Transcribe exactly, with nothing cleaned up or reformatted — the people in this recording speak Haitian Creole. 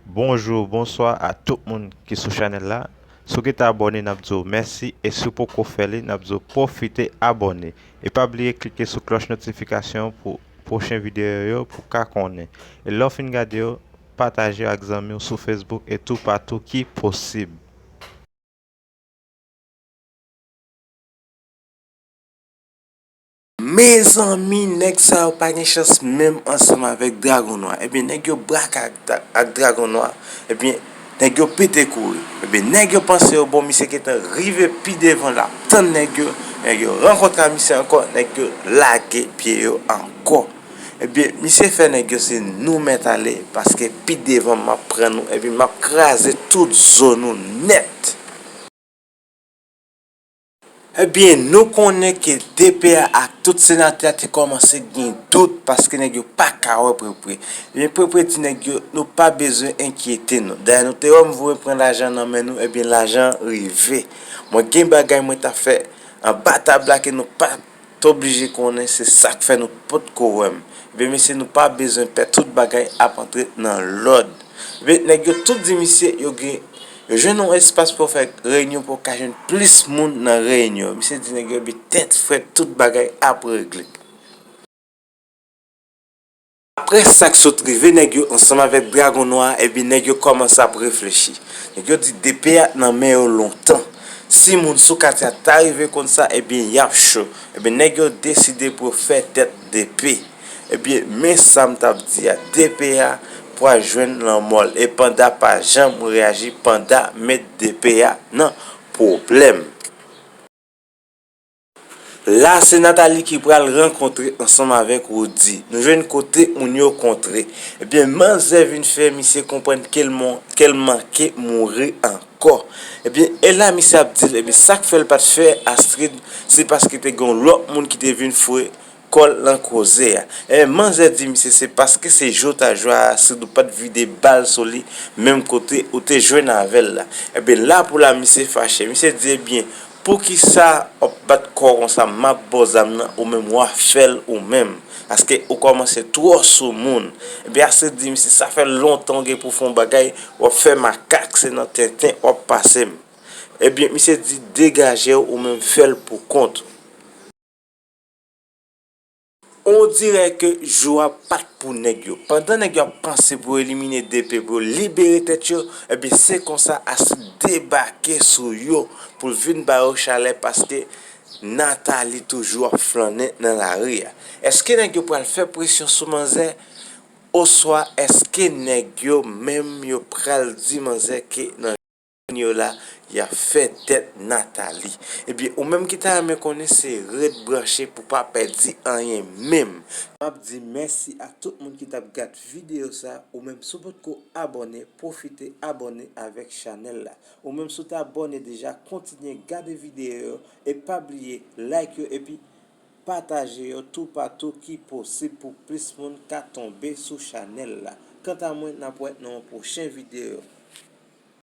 Bonjou, bonswa a tout moun ki sou chanèl la. Si w gentan abòne, n ap di w mèsi, e si w poko fè li, n ap di w pwofite abòne. E pa bliye klike sou klòch notifikasyon pou pwochen videyo yo pou w ka konnen. E lè w fin gade yo, pataje yo ak zanmi w sou Facebook e toupatou ki posib. Mezanmi, nèg sa yo pa gen chans menm ansanm avèk Dragon Nwa. Ebyen, nèg yo brake ak, ak Dragon Nwa. Ebyen, nèg yo pete kouri. Ebyen, nèg yo panse yo bon, misye gentan rive pi devan, l ap tann nèg yo. Nèg yo rankontre ak misye ankò, nèg yo lage pye yo ankò. Ebyen, misye fè nèg yo se nou mèt ale, paske pi devan m ap pran nou, epi m ap kraze tout zo nou nèt. Ebyen, nou konnen ke D P A ak tout senatè a te kòmanse gen dout paske nèg yo pa ka wè Prepre. Ebyen, Prepre di nèg yo, nou pa bezwen enkyete nou. Dayè, nou te wè m voye pran lajan nan men nou, ebyen, lajan an rive. Mwen gen bagay mwen t ap fè anba tab la ke nou pa t oblije konnen, se sa k fè nou potko wè m. Ebyen, mesye, nou pa bezwen pè, tout bagay ap antre nan lòd. Ebyen, nèg yo tout di misye, yo gen, yo jwenn yon espas pou yo fè reyinyon, pou yo ka jwenn plis moun nan reyinyon. Misye di nèg yo, ebyen, tèt frèt, tout bagay ap regle. Apre sa k sot rive, nèg yo ansanm avèk Dragon Nwa, ebyen, nèg yo kòmanse ap reflechi. Nèg yo di D P A nan men yo lontan. Si moun sou katye a ta rive konn sa, ebyen, y ap cho. Ebyen, nèg yo deside pou yo fè tèt D P. Ebyen, men sa m t ap di a, D P A pral jwenn lanmò l. E Panda pa janm reyaji, Panda met D P A nan pwoblèm. La, se Nathalie ki pral rankontre ansanm avèk Roody. Nou jwenn kote moun yo kontre. Ebyen, manzè vin fè misye konprann ke l mon-, ke l manke mouri ankò. Ebyen, e la, misye ap di l, ebyen, sa k fè l pa t fè Astrid, se paske te gen yon lòt moun ki te vin foure kò l nan koze a. Ebyen, manzè di misye, se paske se jou w ta jwe a Astrid, ou pa t vide bal sou li, menm kote ou te jwenn avè l la. Ebyen, la pou la, misye fache. Misye di, ebyen, poukisa w ap bat kò w konsa, m ap ba w zam nan, ou menm w a fè l ou menm. Paske ou kòmanse twò sou moun. Ebyen, Astrid di, misye, sa fè lontan w gen pou fè yon bagay, w ap fè makak, se nan tenten w ap pase m. Ebyen, misye di, degaje w, ou menm fè l pou kont ou. On dirè ke jou a pa t pou nèg yo. Pandan nèg yo ap panse pou yo elimine D P, pou yo libere tèt yo, ebyen, se konsa Astrid debake sou yo pou l vin ba yo chalè paske Nathalie toujou ap flannen nan lari a. Èske nèg yo pral fè presyon sou manzè? Oswa èske nèg yo menm yo pral di manzè ke nan yo la, y ap fè tèt Nathalie. Ebyen, ou menm ki ta renmen konnen, se ret branche pou pa pèdi anyen menm. M ap di mèsi a tout moun ki t ap gad videyo sa. Ou menm, si w potko abòne, pwofite abòne avèk chanèl la. Ou menm, si w te abòne deja, kontinye gade videyo yo e pa bliye like yo epi pataje yo toupatou ki posib pou plis moun ka tonbe sou chanèl la. Kanta mwen, n ap wè nan yon pwochen videyo.